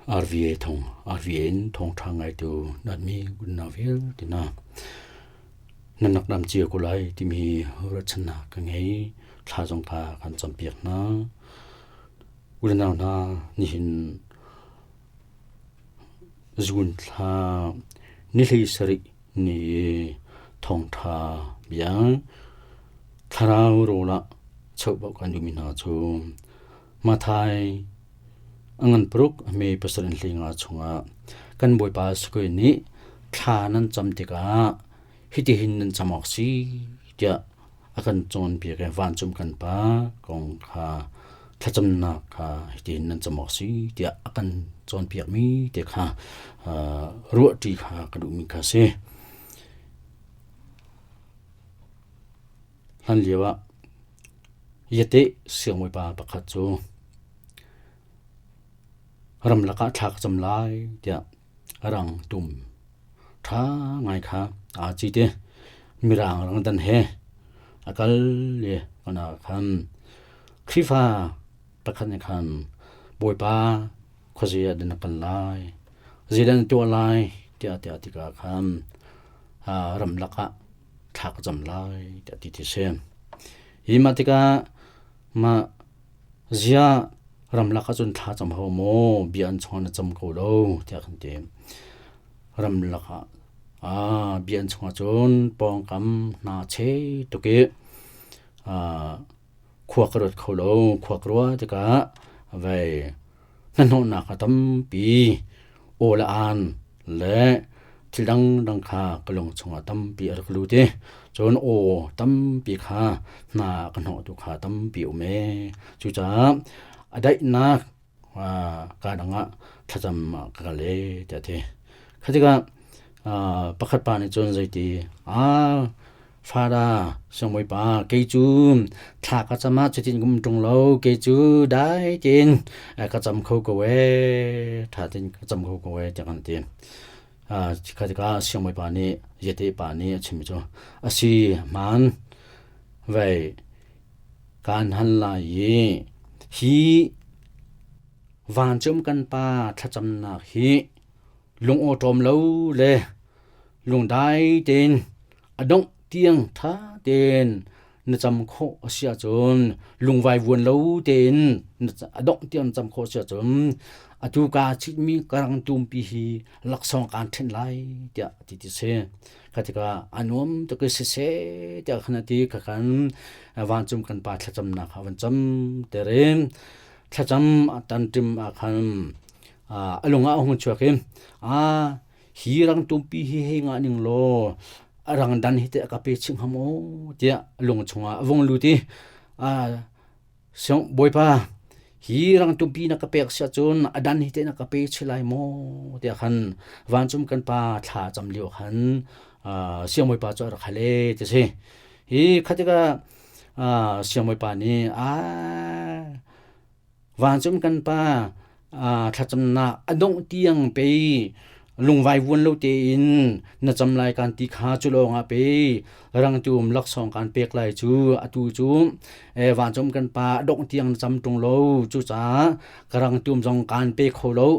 RVA thong RVA in thawngṭha ngaitu natmi unau vialte hna nan rak dam cio ko lai timi ruahchannak ka ngei. Thla zong kha kan campiak hna. U le nau hna nihin zun thla ni hlei sarih ni i thawngṭha bia thlarau rawl ah cheuhbauh kan duhmi hna cu Mathai a ngan paruk a hme pasarih in hleinga chungah kan Bawipa Sukui nih thla nan cam tikah hitihin nan cam awk si tiah a kan cawnpiak i vancung kan Pa kong kha thlacamnak kha hitihin nan cam awk si tiah a kan cawnpiakmi te kha ruahṭi kha ka duhmi kha a si. Hlan lio ah Yate siangbawipa pakhat cu ramlak ah thla ka cam lai tiah rang tum ṭha ngai kha aa cit i mirang rangdan he a kal i kan ah khan Khrihfa pakhat nih khan Bawipa khuazei ah dah na kal lai, zeidah na tuah lai tiah tiah tikah khan ramlak ah thla ka cam lai tiah ti ti si. Hi mah tikah mah ziah ramlak ahcun thla cam hau maw bia an chungah na cam ko lo tiah kan ti. Ramlak ah ah bia an chungah cun pawngkam hna che tuk i khua ka ruat kho lo. Khua ka ruah tikah vei hnahnawhnak a tampi aw le aan le thil dangdang kha ka lung chungah tampi a rak lut i cun aw tampi kha hna a ka hnawhtu kha tampi a um ee. Cucaah a daihnak kaa dang ah thlacam ah ka kal ee tiah a ti. Kha tikah pakhat pa nih cun zeiti aa Fada siangbawipa kei cu thla ka cam ah cutin ka um ṭung lo kei cu dai tein ka cam kho ko ee ṭha tein ka cam kho ko ee tiah kan ti. Kha tikah siangbawipa nih Yete pa nih a chimmi cu a si hmaan vei kaan hal lai i hi vancung kan pa thlacamnak hi lungawṭawm lo le lungdai tein a dongh tiang ṭha tein na cam khawh a si ahcun lungvai vuan lo tein a dongh tiang na cam khawh a si ahcun atu kaa chitmi ka rangtumpi hi laksawng kaan ṭhenh lai tiah a ti ti si. Kha tikah a nuam tuk i siseh tiah khan a ti. Kha khan vancung kan pa thlacamnak kha a van cam ter i thlacam a tanṭim ah khan a lung ah a hung chuak i a hi rangtumpi hi hei ngah ning law a rangdan hi teh a ka pe chih hnga maw tiah a lung chungah a vung lut i siang bawipa hi rangtumpi na ka pek siah cun a dan hi teh na ka pe chih lai maw tiah khan vancung kan pa thla cam lio khan siangbawipa cu a rak hal e ti si hi kha tikah siangbawipa nih a Vancung kan Pa thlacamnak a dongh tiang pei lungvai vuan lo tein na cam lai kan ti kha cu lawngah pei rangtum laksawng kan pek lai cu atu cu vancung kan pa a dongh tiang na cam ṭung lo cucaah ka rangtum zong kan pe kho lo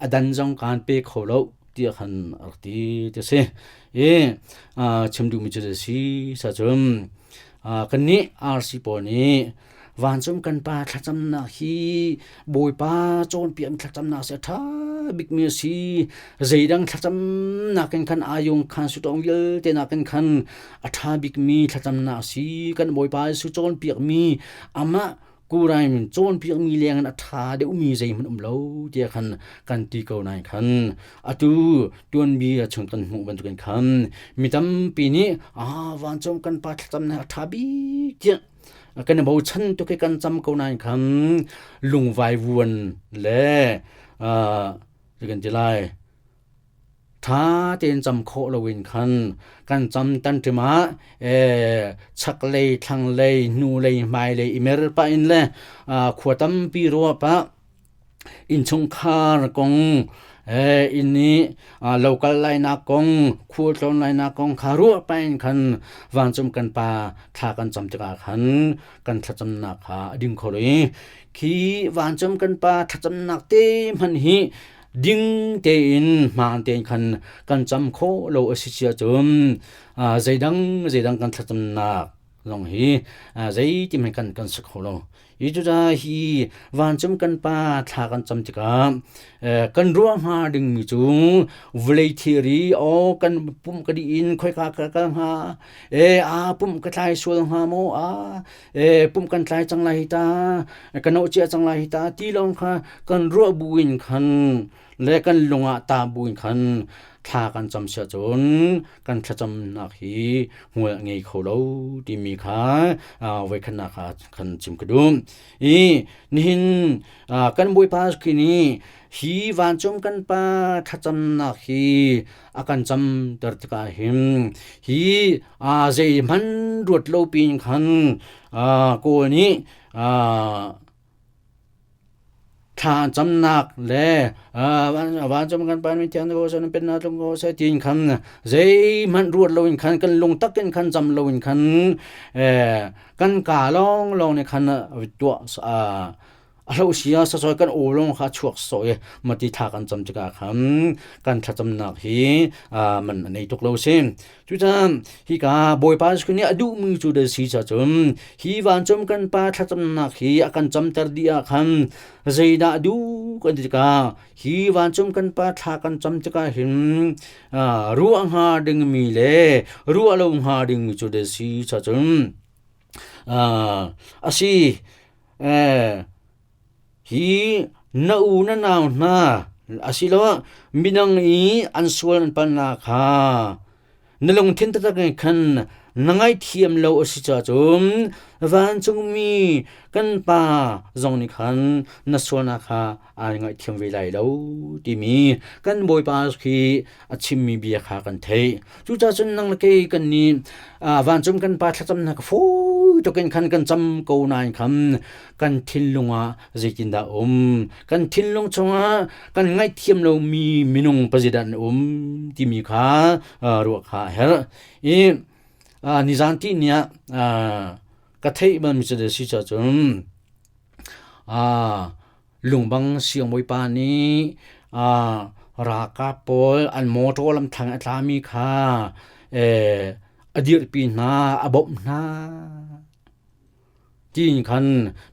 a dan zong kan pe kho lo tiah khan a rak ti ti a si i chim duhmi cu a si sa cun kannih RC pawl nih Vancung kan Pa thlacamnak hi Bawipa cawnpiak thlacamnak si a ṭha bikmi a si. Zeidang thlacamnak in khan ayung khan sutawng vialte nakin khan a ṭha bikmi thlacamnak a si. Kan Bawipa Jesuh cawnpiakmi amah kuraim cawnpiakmi lengin a ṭha deuhmi zeihmanh um lo tiah khan kan ti ko nain khan atu tuanbia chung kan hmuh bantukin khan mi tampi nih ah vancung kan Pa thlacamnak a ṭha bik tiah kan i bochan tuk i kan cam ko nain khan lungvai vuan le kan ti lai ṭha tein cam khawh loin khan kan cam tanṭim ah chaklei thlanglei hnulei hmailei i mer pah in le khua tampi ruah pah Innchungkhar kong inn i lo kal lainak kong, khualtlawn lainak kong kha ruah pah in khan vancung kan Pa thla kan cam tikah khan kan thlacamnak kha a ding kho lo i khi vancung kan Pa thlacamnak te hmanh hi ding tein hmaan tein khan kan cam khawh lo a si cia cun zeidang zeidang kan thlacamnak zong hi zeiti hmanh kan kan si kho lo. Hi cucaah hi vancung kan Pa thla kan cam tikah kan ruah hnga dingmi cu vawlei thilri aw kan pumh ka dih in khoika ka kal hnga e a pumh ka tlai sual hnga maw a e pumh kan tlai cang lai hi ta ka noh cia cang lai hi ta ti lawng kha kan ruah buin khan le kan lung ah ta buin khan thla kan cam sia cun kan thlacamnak hi hmual a ngei kho lo timi kha voikhatnak ah kan chim ka duh. I nihin kan Bawipa khi nih hi vancung kan Pa thlacamnak hi a kan camter tikah hin hi zeihmanh ruat lo pin khan Kawl nih Thla camnak le vancung kan Pa min thiang ko seh, nan pennak tlung ko seh tiin khan zeihmanh ruat loin khan kan lung tak in khan cam loin khan kan ka lawnglawng nih khan tuah a hloh sia sasawi kan aw lawng kha chuak sawh i mati thla kan cam tikah khan kan thlacamnak hi man a nei tuk lo si. Cucaah hika Bawipa Jesuh nih a duhmi cu da si cun hi vancung kan Pa thlacamnak hi a kan camter dih ah khan zeidah duh kan ti tikah hi vancung kan Pa thla kan cam tikah hin ruah hnga dingmi le ruah lo hnga dingmi cu da si cun a si Hi na u na nau hna asiloah midang i an sual an palhnak kha na lungthin taktak in khan na ngaihthiam lo a si caah cun vancungmi kan Pa zong nih khan na sualnak kha aan ngaihthiam ve lai lo timi kan Bawipa khi a chimmi bia kha kan theih. Cucaah cun nang le kei kan nih vancung kan Pa thlacamnak fawi tuk in khan kan cam ko nain khan kan thinlung ah zeitindah um kan thinlung chungah kan ngaihthiam lomi minung pazidah an um timi kha ruah kha a herh. I nizan ti ni ah ka theih balmi cu si cun Lungbang siangbawipa nih ralkap pawl an motor lamthlang a tlami kha a dirhpi hna, a bawmh hna tiin khan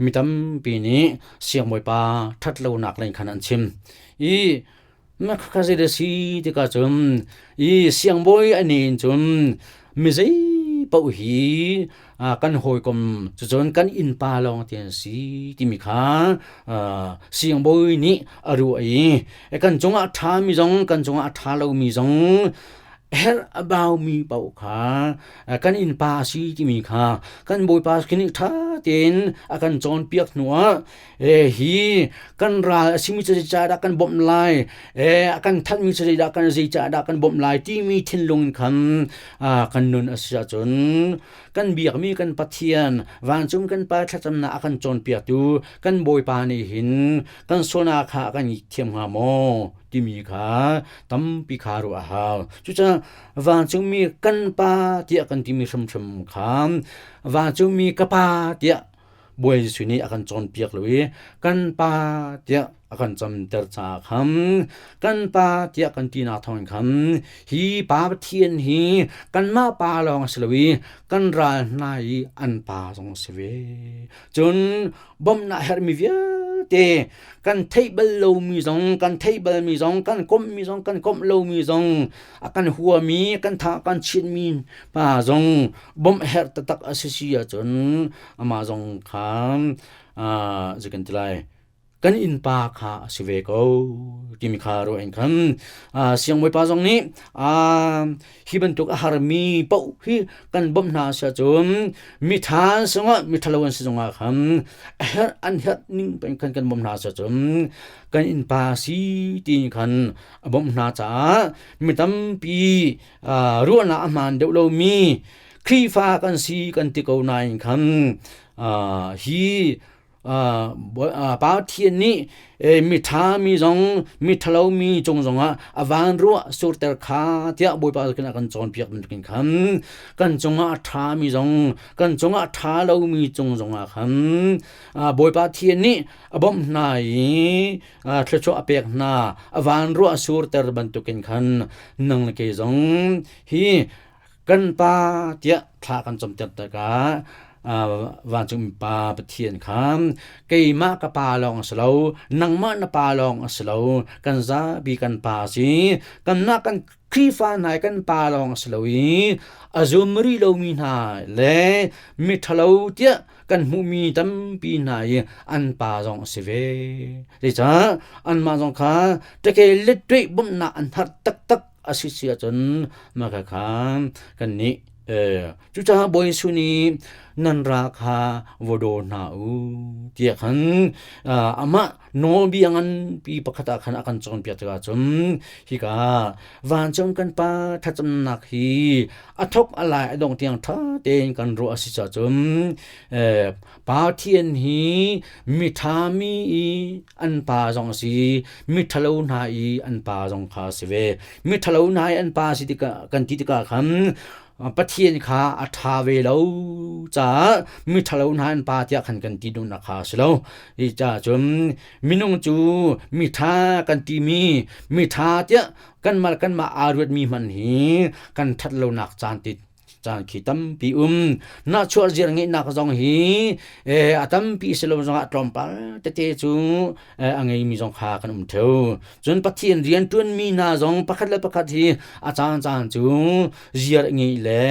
mi tampi nih siangbawipa ṭhatlonak lei khan an chim. I Na khakha zei dah si tikah cun i siangbawi a nih in cun mi zei paoh hi kan hawikom cucun kan innpa lawng te an si timi kha siangbawi nih a ruah i kan cungah a ṭhami zong kan cungah a ṭha lomi zong herh a baumi paoh kha kan innpa a si timi kha kan Bawipa nih ṭha tein a kan cawnpiak hnuah hi kan ral a simi cu zeicahdah kan bawmh lai a kan thanhmi cu zeidah kan zeicahdah kan bawmh lai timi thinlung in khan kan nun a si ahcun kan biakmi kan Pathian vancung kan Pa thlacamnak a kan cawnpiaktu kan Bawipa nih hin kan sualnak kha a kan thiam hnga maw timi kha tampi kha ruah a hau. Cucaah vancungmi kan Pa tiah kan timi hrimhrim kha vancungmi ka Pa tiah Bawi Jesuh nih a kan cawnpiak lo i kan Pa tiah a kan camter caah khan kan Pa tiah kan tinak thawngin khan hi Pa Pathian hi kanmah Pa lawng a si lo i kan ral hna i an Pa zong a si ve. Cun bawmhnak herhmi vialte kan theih bal lomi zong kan theih balmi zong kan komhmi zong kan komh lomi zong a kan huami kan tha kan chinmi pa zong bawmh herh taktak a si si ahcun amah zong kha zei kan ti lai kan innpa kha a si ve ko timi kha ruah in khan siangbawipa zong nih hi bantuk a harmi paoh hi kan bawmh hna si ahcun mitha sungah mithalo an si zongah khan a herh an herh ning peng khan kan bawmh hna si ahcun kan innpa si ti khan a bawmh hna caah mi tampi ruahnak a hmaan deuh lomi Khrihfa kan si kan ti ko nain khan hi Pathian nih miṭha mi zong miṭhalo mi cung zongah a van ruah surter kha tiah Bawipa a kan cawnpiak bantukin khan kan cungah a ṭhami zong kan cungah a ṭha lomi cung zongah khan Bawipa Pathian nih a bawmh hna i thluachuah a pek hna a van ruah surter bantukin khan nang le kei zong hi Kan Pa tiah thla kan camter tikah vancung Pa Pathian kha keimah ka pa lawng a si lo, nangmah na pa lawng a si lo, kan zapi kan pa a si. Kanmah kan Khrihfa hna i kan pa lawng a si lo i a zum rih lomi hna le miṭhalo tiah kan hmuhmi tampi hna i an pa zong a si ve. Zeicah anmah zong kha ṭeke letṭuih bawmhnak an har taktak a si si ahcun mah kha kan nih cucaah Bawi Jesuh nih nan ra kha va daw hna u tiah khan amah nawlbia nganpi pakhat ah khan a kan cawnpiak tikah cun hika vancung kan Pa thlacamnak hi a thok a lai a dongh tiang ṭha tein kan ruah a si caah cun Pathian hi miṭha mi i an pa zong a si miṭhalo hna i an pa zong kha a si ve. Miṭhalo hna i an pa si tikah kan ti tikah khan Pathian kha a ṭha ve lo caah miṭhalo hna an pa tiah khan kan ti duhnak kha a si lo. Hi caah cun minung cu miṭha kan timi miṭha tiah kanmah kanmah aa ruatmi hmanh hi kan ṭhat lonak caan te caan khi tampi um nahchuah ziar ngeihnak zong hi a tampi si lo zongah tlawmpal tete cu a ngeimi zong kha kan um theo cun Pathian rian ṭuanmi hna zong pakhat le pakhat hi a caan caan cu ziar ngeih le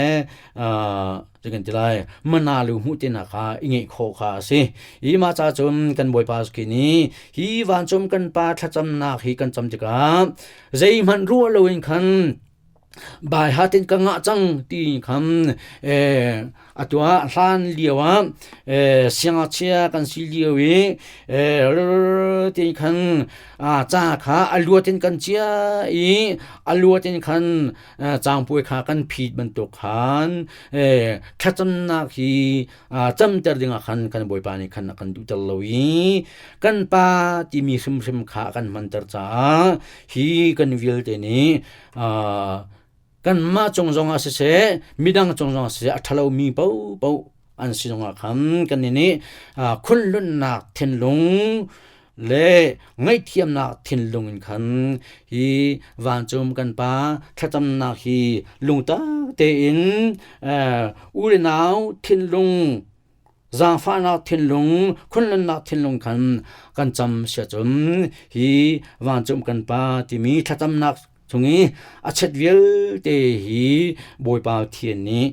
kan ti lai mana lu hmuh te hna kha i ngeih khawh kha a si hi mah ca cun kan Bawipa khi nih hi vancung kan pa thlacamnak hi kan cam tikah zeihmanh ruah loin khan Bai hatin ka ngah cang ti khan atu ah hlan lio ah siangngakchia kan si lio i ti khan ca kha a luat in kan chia i a luat in khan cangpuai kha kan phit bantuk khan thlacamnak hi camter dingah khan kan Bawipa nih khan a kan duhter lo i kan pa timi hrimhrim kha a kan hmanter caah hi kan vialte nih kanmah cung zongah siseh midang cung zongah siseh a ṭhalomi paohpaoh an si zongah khan kannih nih khunlunnak thinlung le ngaihthiamnak thinlung in khan hi vancung kan Pa thlacamnak hi lungtak tein u le nau thinlung zaangfahnak thinlung, khunlunnak thinlung khan kan cam sia cun hi vancung kan Pa timi thlacamnak chung i a chet vialte hi Bawipa Pathian nih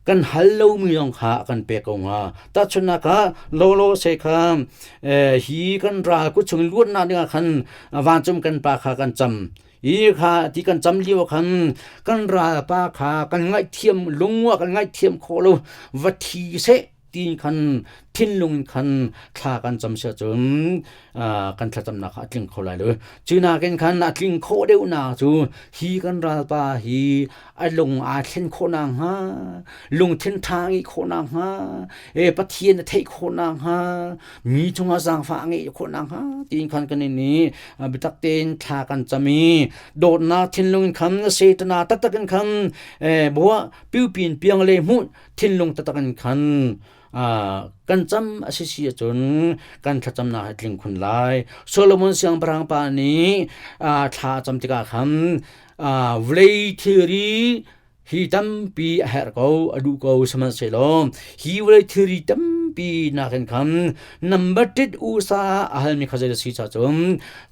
kan hal lomi zong kha a kan pek ko hnga. Tahchunhnak ah lawlaw se kha hi kan ral kut chung luatnak dingah khan vancung kan Pa kha kan cam. Hi kha ti kan cam lio khan kan ralpa kha kan ngaihthiam lungua kan ngaihthiam khawh lo va thi seh ti khan thinlung in khan thla kan cam sia cun kan thlacamnak kha a tling kho lai lo. Cu nakin khan a tling khawh deuhnak cu hi kan ralpa hi a lung aa thlen khawh nakhnga lungthin ṭha a ngeih khawh nakhnga e Pathian a theih khawh nakhnga mi cungah zaangfah a ngeih khawh nakhnga tiin khan kan in i biatak tein thla kan cam i dawtnak thinlung in khan Satan taktak in khan buah piupin piang le hmuh thinlung taktak in khan kan cam a si si ahcun kan thlacamnak hi tling khun lai. Solomon siangpahrang pa nih thla a cam tikah khan vawlei thilri hi tampi a herh ko a duh ko sihmanhsehlaw hi vawlei thilri tampi nakin khan number tit usa a halmi kha zei a si ca cun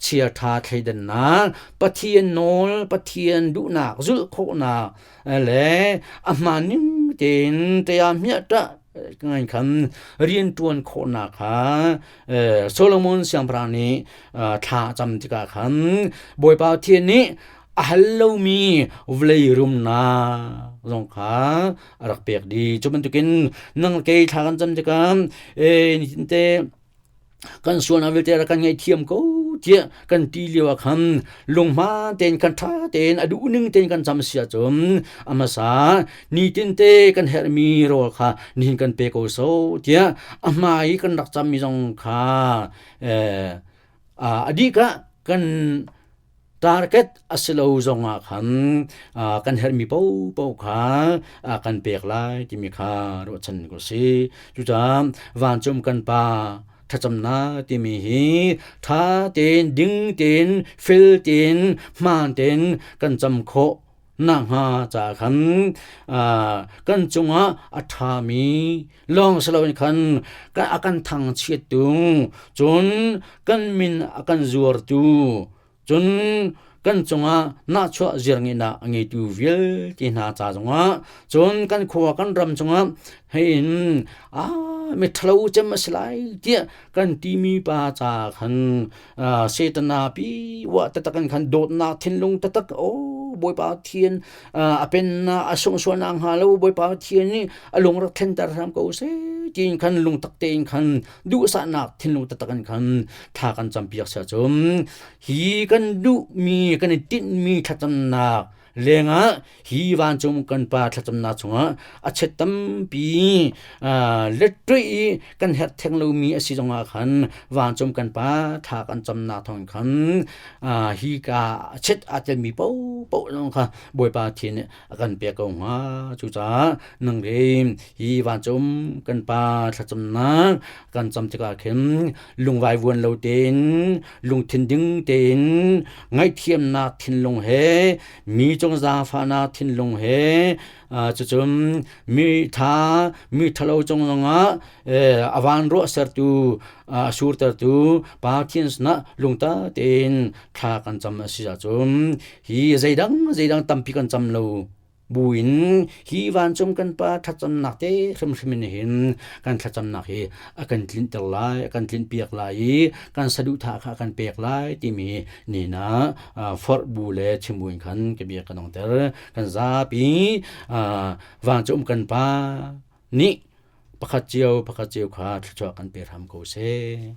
chia ṭha thleidannak Pathian nawl Pathian duhnak zulh khawhnak le a hmaan ning tein tea hmiah ṭah ngai khan rian ṭuan khawhnak kha Solomon siangpahrang nih thla a cam tikah khan Bawipa Pathian nih a hal lomi vawlei rumnak zong kha a rak pek dih. Cu bantukin nang kei thla kan cam tikah nitinte kan sualnak vialte rak kan ngaihthiam ko tiah kan ti lio ah khan lunghma tein kan ṭha tein a duhning tein kan cam si ahcun a hmasa nitin te kan herhmi rawl kha nihin kan pe ko so tiah a hmai i kan rak cammi zong kha a dih ah kan target a si lo zongah khan kan herhmi paohpaoh kha kan pek lai timi kha ruahchan ko si. Cucaah vancung kan Pa thlacamnak timi hi ṭha tein ding tein fel tein hmaan tein kan cam khawh nakhnga caah khan kan cungah a ṭhami lawng si loin khan a kan thangchiattu cun kan min a kan zuartu cun kan cungah nahchuah ziarngeihnak a ngeitu vialte hna ca zongah cun kan khua kan ram cungah hein a miṭhalo cem a si lai tiah kan timi pa ca khan Satana pi wa taktak in khan dawtnak thinlung taktak o Bawipa Pathian a pennak a sungsualnak hnga lo Bawipa Pathian nih a lung rak thlenter hram ko seh tiin khan lungtak tein khan duhsahnak thinlung taktak in khan thla kan campiak sia cun hi kan duhmi kan i tinhmi thlacamnak lengah hi vancung kan pa thlacamnak chungah a chet tampi letṭuih i kan herh theng lomi a si zongah khan vancung kan pa thla kan camnak thawng khan hi ka a chet aa telmi paohpaoh zong kha Bawipa Pathian nih a kan pek ko hnga. Cucaah nang le hi vancung kan pa thlacamnak kan cam tikah khin lungvai vuan lo tein lungthin ding tein ngaihthiamnak thinlung he mi cung zaangfahnak thinlung he cucun mi tha mi thalo cung zongah a van ruah sertu a surtertu Pathian sinah lungta tein thla kan cam a si ahcun hi zeidang zeidang tampi kan cam lo buin hi vancung kan pa thlacamnak te hrimhrim in hin kan thlacamnak hi a kan tlinter lai a kan tlinpiak lai i kan saduhthah kha a kan pek lai timi ni na forh bu le chim buin khan ka bia ka dongter kan zapi vancung kan pa nih pakhat cio pakhat cio kha thluachuah kan pe hram ko seh.